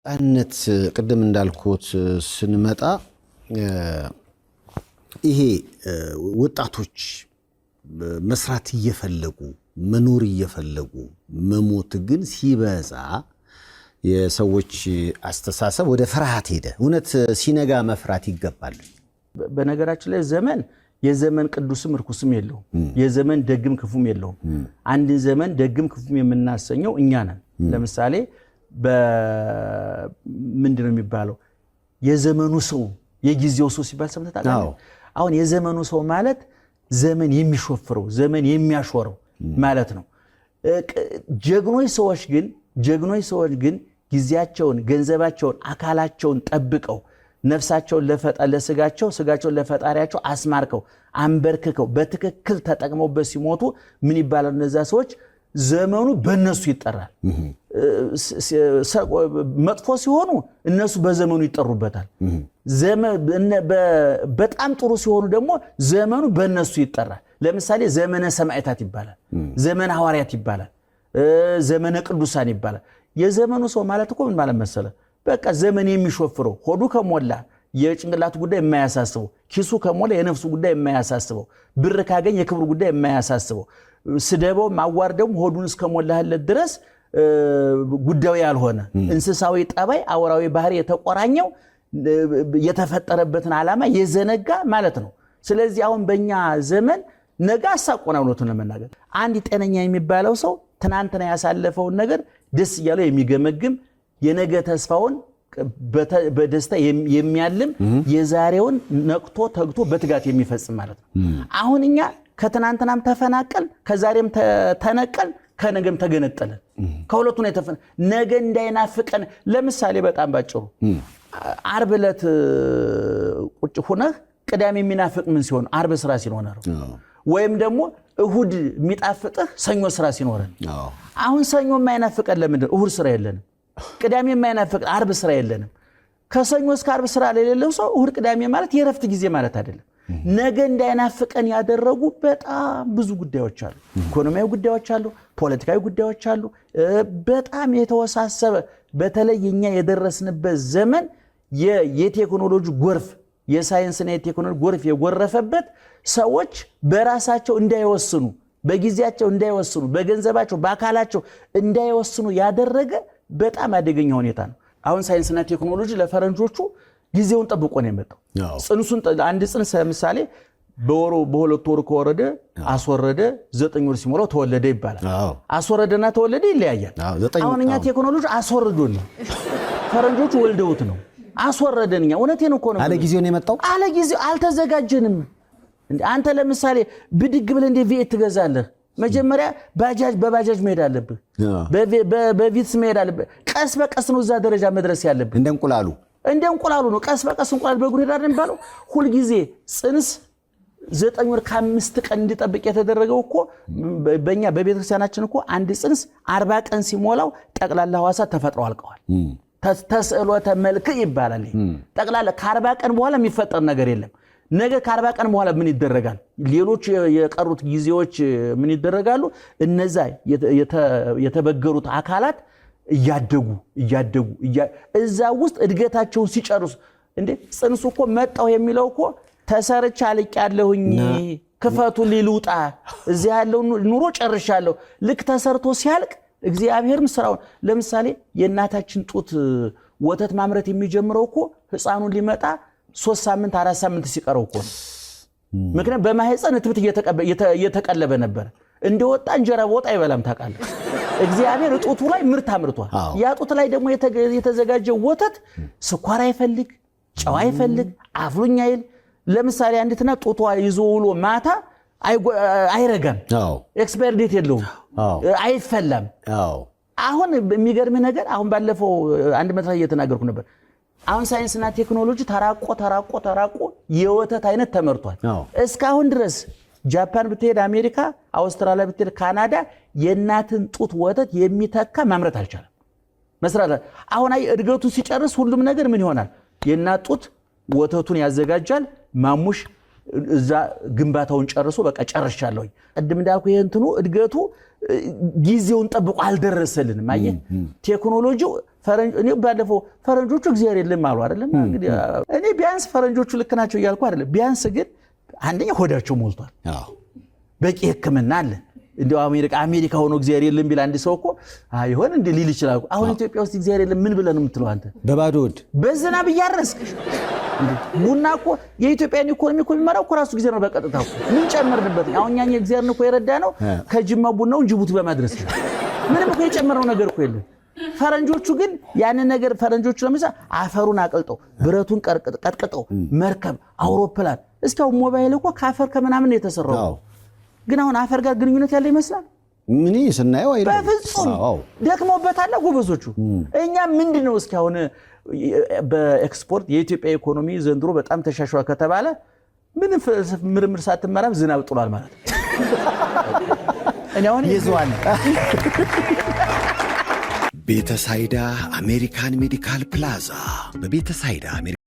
ነጻነት ቅድም እንዳልኩት ስንመጣ ይሄ ወጣቶች መስራት እየፈለጉ፣ መኖር እየፈለጉ፣ መሞት ግን ሲበዛ የሰዎች አስተሳሰብ ወደ ፍርሃት ሄደ። እውነት ሲነጋ መፍራት ይገባል። በነገራችን ላይ ዘመን የዘመን ቅዱስም እርኩስም የለውም። የዘመን ደግም ክፉም የለውም። አንድን ዘመን ደግም ክፉም የምናሰኘው እኛ ነን። ለምሳሌ ምንድን ነው የሚባለው? የዘመኑ ሰው፣ የጊዜው ሰው ሲባል ሰምተህ ታውቃለህ? አሁን የዘመኑ ሰው ማለት ዘመን የሚሾፍረው፣ ዘመን የሚያሾረው ማለት ነው። ጀግኖች ሰዎች ግን ጊዜያቸውን፣ ገንዘባቸውን፣ አካላቸውን ጠብቀው፣ ነፍሳቸውን ለስጋቸው፣ ስጋቸውን ለፈጣሪያቸው አስማርከው፣ አንበርክከው፣ በትክክል ተጠቅመውበት ሲሞቱ ምን ይባላሉ? እነዛ ሰዎች ዘመኑ በእነሱ ይጠራል። መጥፎ ሲሆኑ እነሱ በዘመኑ ይጠሩበታል። በጣም ጥሩ ሲሆኑ ደግሞ ዘመኑ በእነሱ ይጠራል። ለምሳሌ ዘመነ ሰማዕታት ይባላል። ዘመነ ሐዋርያት ይባላል። ዘመነ ቅዱሳን ይባላል። የዘመኑ ሰው ማለት እኮ ምን ማለት መሰለ? በቃ ዘመን የሚሾፍረው፣ ሆዱ ከሞላ የጭንቅላቱ ጉዳይ የማያሳስበው፣ ኪሱ ከሞላ የነፍሱ ጉዳይ የማያሳስበው፣ ብር ካገኝ የክብሩ ጉዳይ የማያሳስበው፣ ስደበውም አዋርደውም ሆዱን እስከሞላህለት ድረስ ጉዳዩ ያልሆነ፣ እንስሳዊ ጠባይ፣ አውራዊ ባህሪ የተቆራኘው፣ የተፈጠረበትን ዓላማ የዘነጋ ማለት ነው። ስለዚህ አሁን በእኛ ዘመን ነገ አሳቆና እውነቱን ለመናገር አንድ ጤነኛ የሚባለው ሰው ትናንትና ያሳለፈውን ነገር ደስ እያለው የሚገመግም፣ የነገ ተስፋውን በደስታ የሚያልም፣ የዛሬውን ነቅቶ ተግቶ በትጋት የሚፈጽም ማለት ነው። አሁን እኛ ከትናንትናም ተፈናቀል፣ ከዛሬም ተነቀል፣ ከነገም ተገነጠለን። ከሁለቱ ነው ነገ እንዳይናፍቀን። ለምሳሌ በጣም ባጭሩ ዓርብ ዕለት ቁጭ ሁነህ ቅዳሜ የሚናፍቅ ምን ሲሆን? ዓርብ ስራ ሲኖር ነው። ወይም ደግሞ እሁድ የሚጣፍጥህ ሰኞ ስራ ሲኖረን። አሁን ሰኞ የማይናፍቀን ለምንድን ነው? እሁድ ስራ የለንም። ቅዳሜ የማይናፍቀን ዓርብ ስራ የለንም። ከሰኞ እስከ ዓርብ ስራ ለሌለው ሰው እሁድ ቅዳሜ ማለት የእረፍት ጊዜ ማለት አይደለም። ነገ እንዳይናፍቀን ያደረጉ በጣም ብዙ ጉዳዮች አሉ። ኢኮኖሚያዊ ጉዳዮች አሉ፣ ፖለቲካዊ ጉዳዮች አሉ። በጣም የተወሳሰበ፣ በተለይ እኛ የደረስንበት ዘመን የቴክኖሎጂ ጎርፍ፣ የሳይንስና የቴክኖሎጂ ጎርፍ የጎረፈበት፣ ሰዎች በራሳቸው እንዳይወስኑ፣ በጊዜያቸው እንዳይወስኑ፣ በገንዘባቸው፣ በአካላቸው እንዳይወስኑ ያደረገ በጣም አደገኛ ሁኔታ ነው። አሁን ሳይንስና ቴክኖሎጂ ለፈረንጆቹ ጊዜውን ጠብቆ ነው የመጣው። ጽንሱን፣ አንድ ጽንስ ለምሳሌ በወሩ በ2 ወሩ ከወረደ አስወረደ፣ 9 ወር ሲሞላው ተወለደ ይባላል። አስወረደና ተወለደ ይለያያል። አሁን እኛ ቴክኖሎጂ አስወርዶን ነው፣ ፈረንጆቹ ወልደውት ነው። አስወረደን። እኛ እውነቴን እኮ ነው። አለ ጊዜው ነው የመጣው። አለ ጊዜው አልተዘጋጀንም። አንተ ለምሳሌ ብድግ ብለህ እንደ V8 ትገዛለህ? መጀመሪያ ባጃጅ በባጃጅ መሄድ አለብህ፣ በቪትስ መሄድ አለብህ። ቀስ በቀስ ነው እዛ ደረጃ መድረስ ያለብህ። እንደ እንቁላሉ። እንደ እንቁላሉ ነው። ቀስ በቀስ እንቁላል በእግሩ ሄዳል የሚባለው። ሁልጊዜ ጽንስ 9 ወር ከ5 ቀን እንዲጠብቅ የተደረገው እኮ በእኛ በቤተክርስቲያናችን እኮ አንድ ጽንስ 40 ቀን ሲሞላው ጠቅላላ ሕዋሳት ተፈጥረው አልቀዋል። ተስዕሎተ መልክ ይባላል። ጠቅላላ ከ40 ቀን በኋላ የሚፈጠር ነገር የለም። ነገ ከ40 ቀን በኋላ ምን ይደረጋል? ሌሎች የቀሩት ጊዜዎች ምን ይደረጋሉ? እነዛ የተበገሩት አካላት እያደጉ እያደጉ እዛ ውስጥ እድገታቸውን ሲጨርሱ፣ እንዴ ጽንሱ እኮ መጣሁ የሚለው እኮ ተሰርቼ አልቄያለሁኝ፣ ክፈቱልኝ ልውጣ፣ እዚህ ያለው ኑሮ ጨርሻለሁ። ልክ ተሰርቶ ሲያልቅ እግዚአብሔርም ስራውን፣ ለምሳሌ የእናታችን ጡት ወተት ማምረት የሚጀምረው እኮ ህፃኑን ሊመጣ 3 ሳምንት 4 ሳምንት ሲቀረው እኮ ነው። ምክንያቱም በማህፀን እትብት እየተቀለበ ነበር። እንደወጣ እንጀራ በወጥ አይበላም ታውቃለህ። እግዚአብሔር ጡቱ ላይ ምርት አምርቷል። ያ ጡት ላይ ደግሞ የተዘጋጀው ወተት ስኳር አይፈልግ፣ ጨው አይፈልግ፣ አፍሉኝ አይል። ለምሳሌ አንዲት እናት ጡቷ ይዞ ውሎ ማታ አይረጋም። Expire date የለውም፣ አይፈላም። አሁን የሚገርም ነገር አሁን ባለፈው አንድ መድረክ እየተናገርኩ ነበር። አሁን ሳይንስና ቴክኖሎጂ ተራቆ ተራቆ ተራቆ የወተት አይነት ተመርቷል። እስካሁን ድረስ ጃፓን ብትሄድ፣ አሜሪካ፣ አውስትራሊያ ብትሄድ፣ ካናዳ የእናትን ጡት ወተት የሚተካ ማምረት አልቻለም። መስራት አሁን አይ እድገቱ ሲጨርስ ሁሉም ነገር ምን ይሆናል? የእናት ጡት ወተቱን ያዘጋጃል። ማሙሽ እዛ ግንባታውን ጨርሶ በቃ ጨርሻለሁኝ። ቅድም እንዳልኩ ይሄ እንትኑ እድገቱ ጊዜውን ጠብቆ አልደረሰልንም። አየህ፣ ቴክኖሎጂው እኔ ባለፈው ፈረንጆቹ እግዚአብሔር የለም አሉ አይደለም። እንግዲህ እኔ ቢያንስ ፈረንጆቹ ልክ ናቸው እያልኩ አይደለም። ቢያንስ ግን አንደኛ ሆዳቸው ሞልቷል። በቂ ሕክምና አለ። እንዲያው አሜሪካ ሆኖ እግዚአብሔር የለም ቢል አንድ ሰው እኮ ይሆን እንደ ሊል ይችላል። አሁን ኢትዮጵያ ውስጥ እግዚአብሔር የለም ምን ብለህ ነው የምትለው አንተ? በባዶ ሆድ በዝናብ እያረስክ ቡና እኮ የኢትዮጵያን ኢኮኖሚ እኮ የሚመራው እኮ ራሱ ጊዜ ነው። በቀጥታ እኮ ምን ጨመርንበት? አሁን እኛ እግዚአብሔርን እኮ የረዳ ነው ከጅማ ቡናውን ጅቡቲ በማድረስ ነው። ምንም እኮ የጨመረው ነገር እኮ የለም። ፈረንጆቹ ግን ያንን ነገር ፈረንጆቹ ለምሳሌ አፈሩን አቅልጠው ብረቱን ቀጥቅጠው መርከብ፣ አውሮፕላን እስኪ አሁን ሞባይል እኮ ከአፈር ከምናምን ነው የተሰራው። ግን አሁን አፈር ጋር ግንኙነት ያለ ይመስላል? ምን ስናየው አይደለም። በፍጹም ደክሞበታል ጎበዞቹ። እኛ ምንድን ነው እስኪ አሁን በኤክስፖርት የኢትዮጵያ ኢኮኖሚ ዘንድሮ በጣም ተሻሽሏል ከተባለ ምንም ምርምር ሳትመራም ዝናብ ጥሏል ማለት ነው። እኔ አሁን ይዟል። ቤተሳይዳ አሜሪካን ሜዲካል ፕላዛ በቤተሳይዳ